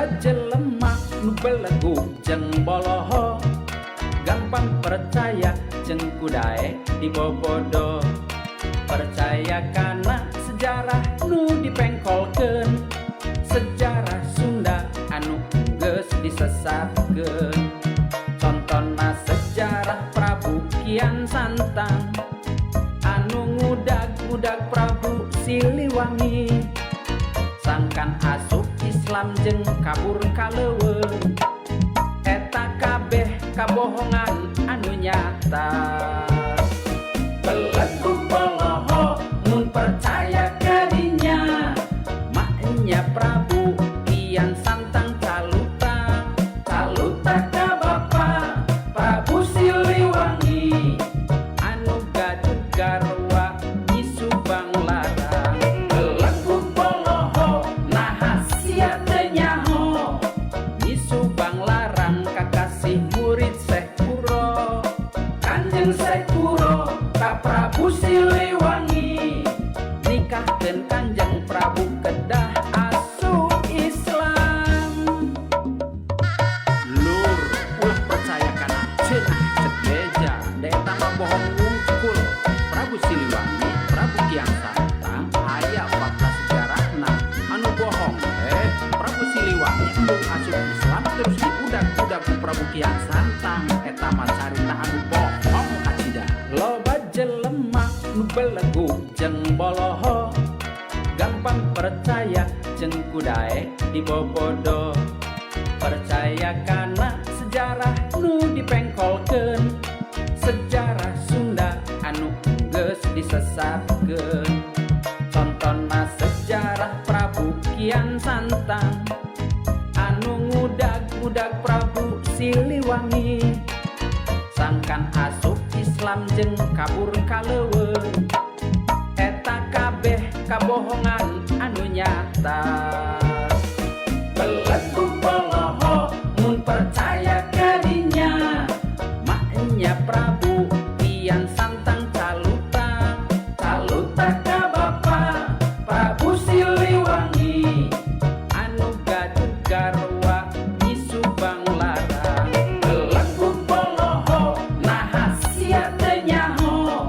Loba jelema nu belegug jeung boloho, gampang percaya jeung ku daek dibobodo. Percaya kana sejarah nu dipengkolkeun, sejarah Sunda anu geus disesatkeun. Contona sejarah Prabu Kian Santang anu ngudag-ngudag Prabu Siliwangi, sangkan asup Islam jeung kabur ka leuweung. Eta kabeh kabohongan anu nyata. Belegug boloho mun percaya ka dinya. Maenya Prabu Kian Santang caluta, caluta ka bapa Prabu Siliwangi anu gaduh garwa Nyi Subang Larang. Belegug boloho, naha sia teu nyaho Nyi Subang Larang kakasih murid Syekh Quro? Kanjeng Syekh Quro ka Prabu Siliwangi nikahkeun Kanjeng Prabu kedah asup Islam. Lur, ulah percaya kana cenah cek beja da eta mah bohong wungkul. Prabu Siliwangi, Prabu Kian Santang aya fakta sejarahna. Anu bohong teh Prabu Siliwangi embung asup Islam terus diudag-udag ku Prabu Kian Santang. Eta mah carita anu bohong kacida. Loba jelema nu belegug jeung boloho, gampang percaya jeung ku daek dibobodo. Percaya kana sejarah nu dipengkolkeun, sejarah Sunda anu geus disesatkeun. Contona sejarah Prabu Kian Santang anu ngudag-ngudag Prabu Siliwangi, sangkan asup Islam jeung kabur ka leuweung. Eta kabeh kabohongan anu nyata. Belegug boloho mun percaya ka dinya. Maenya Prabu Kian Santang caluta, caluta ka bapa Prabu Siliwangi anu gaduh garwa Nyi Subang Larang. Belegug boloho, naha sia teu nyaho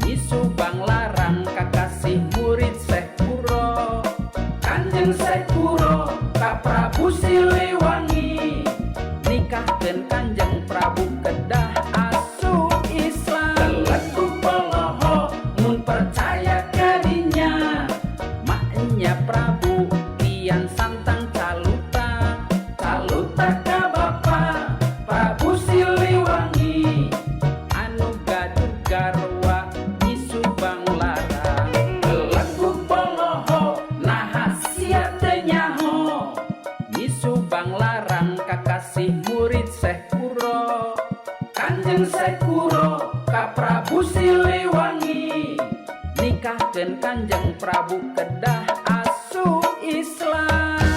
Nyi Subang Larang kakasih murid Syekh Quro? Kanjeng Syekh Quro ka Prabu Siliwangi nikahkeun Kanjeng Prabu kedah asup Islam. Belegug boloho mun percaya ka dinya. Maenya Prabu Kian Santang caluta, caluta ka bapa Prabu Siliwangi anu gaduh garwa Nyi Subang Larang. Belegug boloho, naha sia teu nyaho Nyi Subang Larang kakasih murid Syekh Quro? Kanjeng Syekh Quro ka Prabu Siliwangi nikahkeun Kanjeng Prabu kedah asup Islam.